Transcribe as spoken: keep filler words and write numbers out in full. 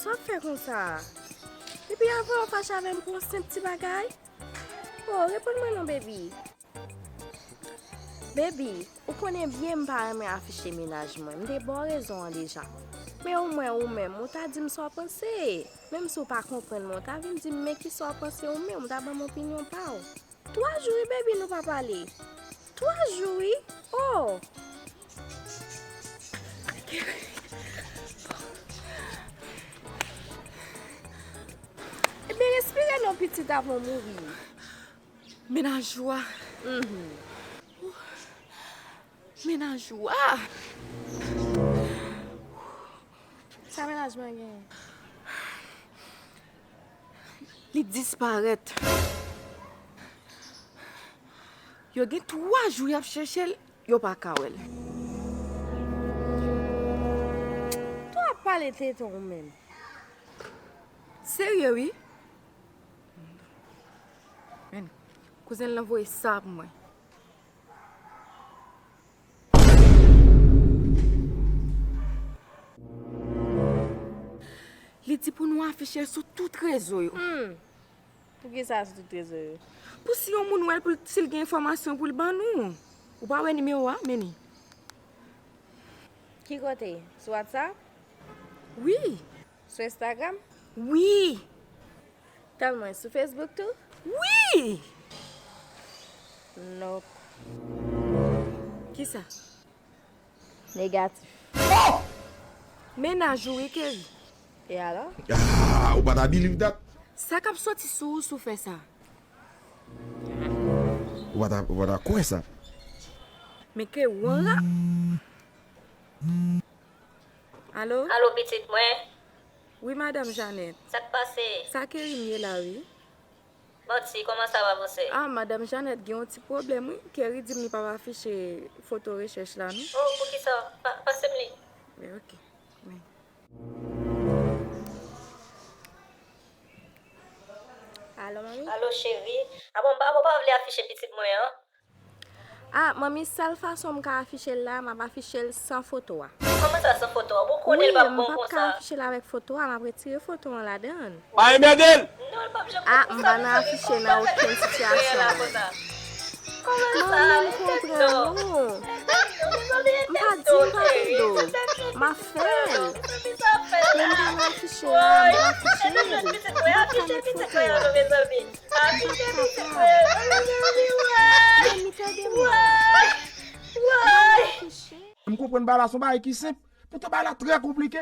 Sa w ap fè konsa? Epi apre w fache avè m pou yon senp ti bagay? Oh, reponn mwen non, baby. Baby, ou konnen byen m pa renmen afiche mennaj mwen. M te ba w rezon an deja. Men omwen ou menm, ou ta di m sa w panse. Menm si w pa konprann mwen, ou ta vin di m men kisa w panse ou menm, ou ta ban m opinyon pa w. Twa jou wi, baby, nou pa pale. Twa jou wi. Oh! Ebyen, respire non, pitit, avan w mouri. Mennaj ou a. Mhm. Mennaj ou a. Sa mennaj mwen genyen? Li disparèt. Yo gen twa jou y ap chèche l, yo pa ka wè l. Twa pale tenten ou menm. Serye wi. Men, kouzen l lan voye sa pou mwen. Li di pou nou afiche l sou tout rezo yo. Hmm. Poukisa sou tout rezo yo? Pou si yon moun wè l, pou l, si l gen enfòmasyon pou l ban nou. Ou pa wè nimewo a, men li. Ki kote? Sou WhatsApp? Wi. Sou Instagram? Wi. Tèl mwen sou Facebook tou? Wi! Nope. Kisa? Negatif. Oh! Mennaj ou wi, Kerry. E alò? Ah, ou pa ta believe that? Sa k ap soti sou ou si w fè sa? Ou pa ta, ou pa ta kwè sa? Men Kerry, ou anrap. Alo? Alo, pitit mwen? Wi, madanm Janet. Sa k pase? Sa Kerry m ye la, wi. Manti, kòman sa va avanse? Ah, madanm Janet gen yon ti pwoblèm, wi. Kerry di m li p ap afiche foto rechèch la, non. Oh, poukisa? Pa, pase m li. Men, ok. Men. Alo, manmi? Alo, cheri. Ah bon, m pa, ou pa vle afiche pitit mwen an? Ah, manmi, sèl fason m ka afiche l la, m ap afiche l san foto a. Kòman sa, san foto a? Ou konnen l p ap bon konsa. Wi, m p ap ka afiche l avèk foto a, m ap retire foto an ladan l. Pa enmède l! Ah, m pa nan afiche nan okenn sitiyasyon. Manmi, m konprann ou. M pa di m pa tande w. M ap fè l. Men m pa nan afiche a, m pa afiche l. M p ap ka met foto a. M p ap kapab. Manmi, tande m. M konprann bagay la, se yon bagay ki senp. Poutan bagay la trè konplike.